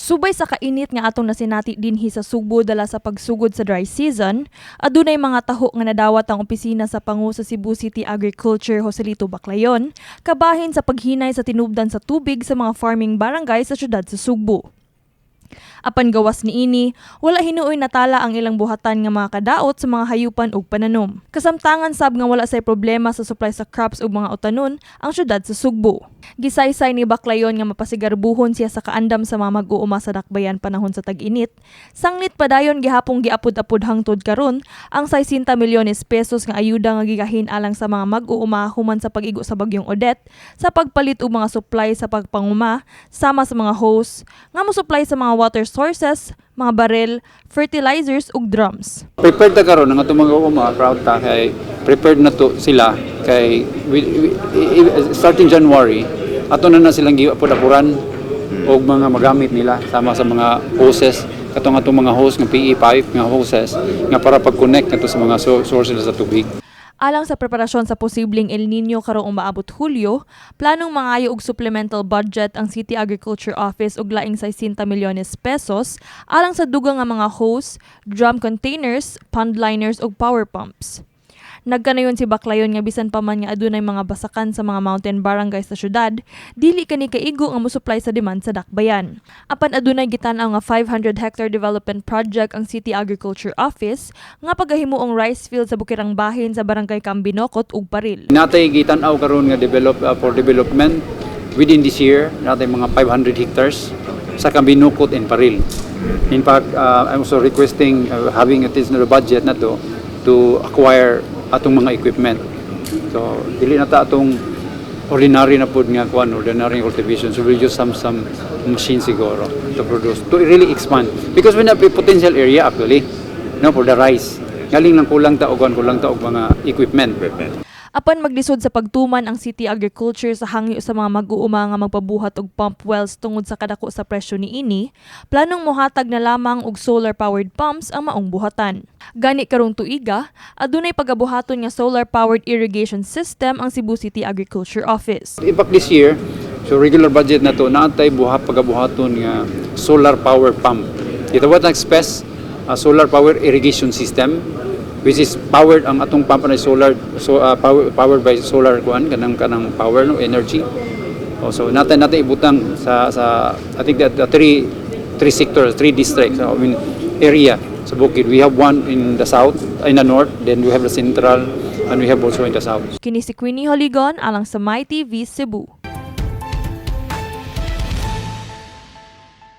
Subay sa kainit nga atong nasinati dinhi sa Sugbo dala sa pagsugod sa dry season, adunay mga taho nga nadawat ang opisina sa pangu sa Cebu City Agriculture Joselito Baclayon kabahin sa paghinay sa tinubdan sa tubig sa mga farming barangay sa syudad sa Sugbo. Apan gawas niini, wala hinuoy natala ang ilang buhatan nga mga kadaot sa mga hayupan ug pananom. Kasamtangan sab nga wala say problema sa supply sa crops ug mga utanon ang syudad sa Sugbo. Gisaysay ni Baclayon nga mapasigarbuhon siya sa kaandam sa mga mag-uuma sa dakbayan panahon sa tag-init. Sanglit padayon gihapong giapod-apod hangtod karon ang 60 milyones pesos nga ayuda nga gigahin alang sa mga mag-uuma human sa pag-igo sa bagyong Odette sa pagpalit og mga supply sa pagpanguma sama sa mga hose nga mo-supply sa mga water sources, mga barel, fertilizers ug drums. Prepared ta karon ang atong mga uma, proud ta kay prepared na to sila kay starting January ato na na silang giapod-apuran og mga magamit nila sama sa mga hoses, katong atong mga hose nga PE pipe nga hoses nga para pag-connect nato sa mga source nila sa tubig. Alang sa preparasyon sa posibleng El Nino karong umaabot Hulyo, planong mangayo og supplemental budget ang City Agriculture Office og laing 60 milyones pesos alang sa dugang nga mga hose, drum containers, pond liners ug power pumps. Nagkanayon si Baclayon nga bisan pa man nga adunay mga basakan sa mga mountain barangay sa syudad, dili kani kaigo nga mosupply sa demand sa dakbayan. Apan adunay gitan-aw nga 500 hectare development project ang City Agriculture Office nga pagahimuong rice field sa bukirang bahin sa barangay Cambinocot ug Paril. Natay gitan-aw karon nga develop for development within this year, natay mga 500 hectares sa Cambinocot and Paril. In fact, I'm also requesting having additional budget na to acquire atong mga equipment. So dili na ta atong ordinary na pud nga kuan, ordinary cultivation. So we'll use some machine siguro to produce, to really expand because we have a potential area actually, no, for the rice. Galing lang kulang ta og kuan, kulang ta og mga equipment. Equipment. Apan maglisod sa pagtuman ang City Agriculture sa hangyo sa mga mag-uuma nga magpabuhat og pump wells tungod sa kadako sa presyo niini, planong mohatag na lamang og solar-powered pumps ang maong buhatan. Gani karong tuiga, adunay pagabuhaton nga solar-powered irrigation system ang Cebu City Agriculture Office. In fact, this year, so regular budget na to, naatay buha pagabuhaton nga solar power pump. Ito what express a solar power irrigation system which is powered ang atong pump na solar, so powered by solar kuan, kanang power, no, energy. Oh, so natin ibutang sa I think that the three sectors, three districts, I mean area sa bukid. We have one in the south, in the north, then we have the central and we have also in the south. Kini si Queenie Holigon alang sa My TV Cebu.